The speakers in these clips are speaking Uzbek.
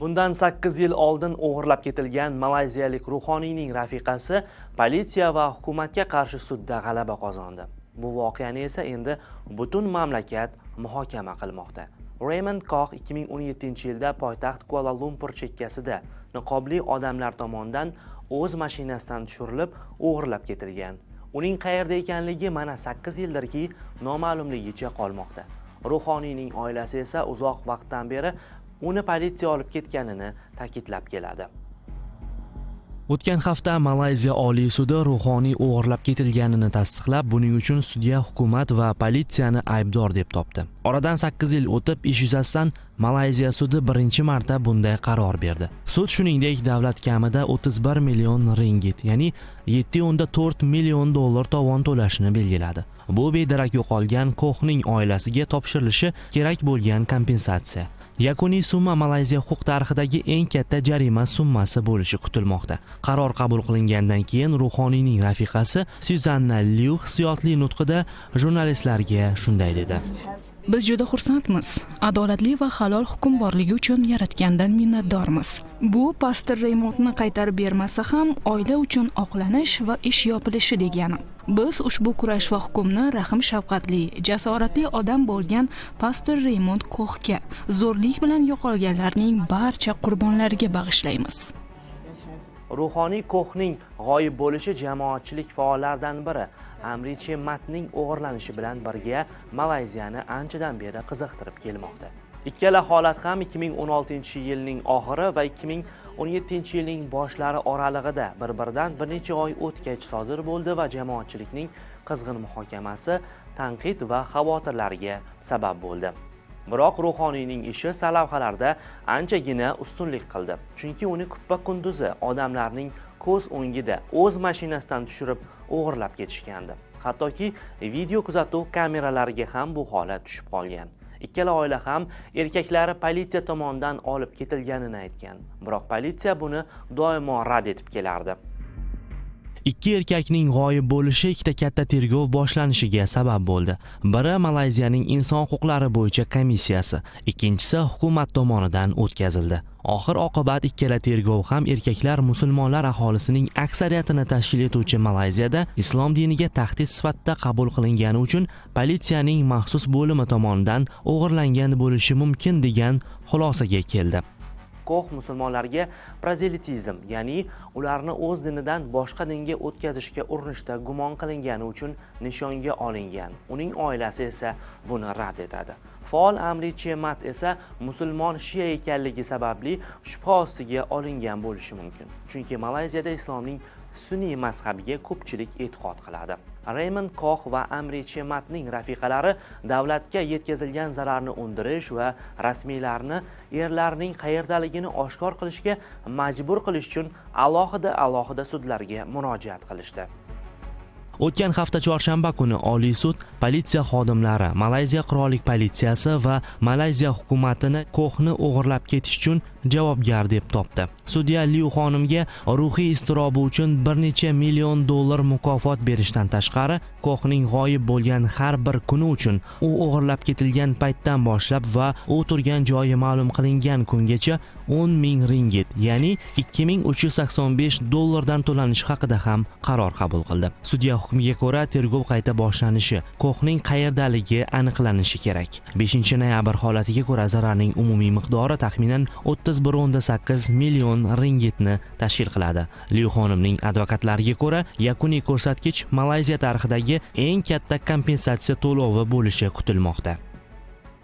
Bundan 8 yil oldin o'g'irlab ketilgan malayziyalik ruhoniyning rafiqasi politsiya va hukumatga qarshi sudda g'alaba qozondi. Bu voqeani esa endi butun mamlakat muhokama qilmoqda. Raymond Koh 2017-yilda poytaxt Kuala-Lumpur chekkasida niqobli odamlar tomonidan o'z mashinasidan tushirilib, o'g'irlab ketilgan. Uning qayerda ekanligi mana 8 yildirki noma'lumligicha qolmoqda. Ruhoniyning oilasi esa uzoq vaqtdan beri uni politsiya olib ketganini ta'kidlab keladi. O'tgan hafta Malayziya Oliy sudi ruhoniy o'g'irlab ketilganini tasdiqlab, buning uchun sudya hukumat va politsiyani aybdor deb topdi. Oradan 8 yil o'tib, ish yuzasidan Malayziya sudi birinchi marta bunday qaror berdi. Sud, shuningdek, davlat kamida 31 million ringit, ya'ni 7,4 million dollar tovon to'lashini belgiladi. Bu bedarak yo'qolgan Kohning oilasiga topshirilishi kerak bo'lgan kompensatsiya. Yakuniy summa Malayziya huquq tarixidagi eng katta jarima summasi bo'lishi kutilmoqda. Qaror qabul qilingandan keyin ruhoniyning rafiqasi Syuzanna Liu hissiyotli nutqida jurnalistlarga shunday dedi: Biz juda xursandmiz. Adolatli va halol hukm borligi uchun Yaratgandan minnatdormiz. Bu pastor Reymondni qaytarib bermasa ham, oila uchun oqlanish va ish yopilishi degani. Biz ushbu kurash va hukmni rahm shafqatli, jasoratli odam bo'lgan pastor Reymond Kohga, zo'rlik bilan yo'qolganlarning barcha qurbonlariga bag'ishlaymiz. Ruhoniy Kohning g'oyib bo'lishi jamoatchilik faollaridan biri Amri Chemmatning o'g'irlanishi bilan birga Malayziyani anchadan beri qiziqtirib kelmoqda. Ikkala holat ham 2016 yilning oxiri va 2017 yilning boshlari oralig'ida, bir-biridan bir necha oy o'tgach sodir bo'ldi va jamoatchilikning qizg'in muhokamasi, tanqid va xavotirlariga sabab bo'ldi. Biroq ruhoniyning ishi sarlavhalarda anchagina ustunlik qildi, chunki uni kuppa kunduzi odamlarning ko'z o'ngida o'z mashinasidan tushirib, o'g'irlab ketishgandi. Hattoki video kuzatuv kameralariga ham bu holat tushib qolgan. Ikkala oila ham erkaklari politsiya tomonidan olib ketilganini aytgan, biroq politsiya buni doimo rad etib kelardi. Ikki erkakning g'oyib bo'lishi ikkita katta tergov boshlanishiga sabab bo'ldi. Biri Malayziyaning inson huquqlari bo'yicha komissiyasi, ikkinchisi hukumat tomonidan o'tkazildi. Oxir oqibat ikkala tergov ham erkaklar musulmonlar aholisining aksariyatini tashkil etuvchi Malayziyada islom diniga tahdid sifatida qabul qilingani uchun politsiyaning maxsus bo'limi tomonidan o'g'irlangan bo'lishi mumkin degan xulosaga keldi. Koh musulmonlarga prozelitizm, ya'ni ularni o'z dinidan boshqa dinga o'tkazishga urinishda gumon qilingani uchun nishonga olingan. Uning oilasi esa buni rad etadi. Faol Amri Chemat esa musulmon shia ekanligi sababli shubha ostiga olingan bo'lishi mumkin, chunki Malayziyada islomning sunniy mazhabiga ko'pchilik e'tiqod qiladi. Raymond Koh va Amri Chematning rafiqalari davlatga yetkazilgan zararni undirish va rasmiylarni erlarining qayerdaligini oshkor qilishga majbur qilish uchun alohida alohida sudlarga murojaat qilishdi. O'tgan hafta chorshanba kuni Oliy sud politsiya xodimlari, Malayziya qirollik politsiyasi va Malayziya hukumatini Kohni o'g'irlab ketish uchun javobgar deb topdi. Sudya Liu xonimga ruhiy iztirobi uchun bir necha million dollar mukofot berishdan tashqari, Kohning g'oyib bo'lgan har bir kuni uchun, u o'g'irlab ketilgan paytdan boshlab va u turgan joyi ma'lum qilingan kungacha 10 ming ringit, ya'ni 2385 dollardan to'lanishi haqida ham qaror qabul qildi. Sudya hukmiga ko'ra, tergov qayta boshlanishi, Kohning qayerdaligi aniqlanishi kerak. 5 noyabr holatiga ko'ra, zararning umumiy miqdori taxminan 31,8 million ringitni tashkil qiladi. Liu xonimning advokatlariga ko'ra, yakuniy ko'rsatkich Malayziya tarixidagi eng katta kompensatsiya to'lovi bo'lishi kutilmoqda.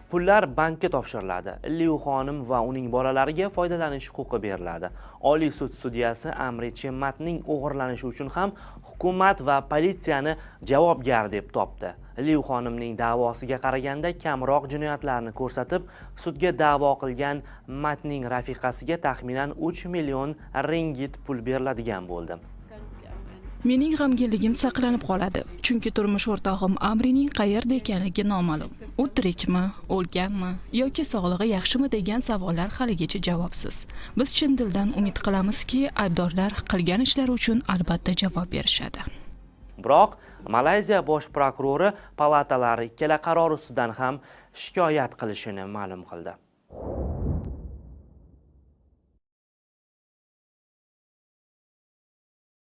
Pullar bankka topshiriladi. Liu xonim va uning bolalariga foydalanish huquqi beriladi. Oliy sud sudyasi Amri Chemmatning o'g'irlanishi uchun ham hukumat va politsiyani javobgar deb topdi. Liu xonimning da'vosiga qaraganda kamroq jinoyatlarni ko'rsatib, sudga da'vo qilgan Matning rafiqasiga taxminan 3 million ringit pul beriladigan bo'ldi. Mening g'amginligim saqlanib qoladi, chunki turmush o'rtog'im Amrining qayerda ekanligi noma'lum. U tirikmi, o'lganmi yoki sog'lig'i yaxshimi degan savollar haligacha javobsiz. Biz chin dildan umid qilamizki, aybdorlar qilgan ishlari uchun albatta javob berishadi. Biroq Malayziya bosh prokurori palatalari ikkala qaror ustidan ham shikoyat qilishini ma'lum qildi.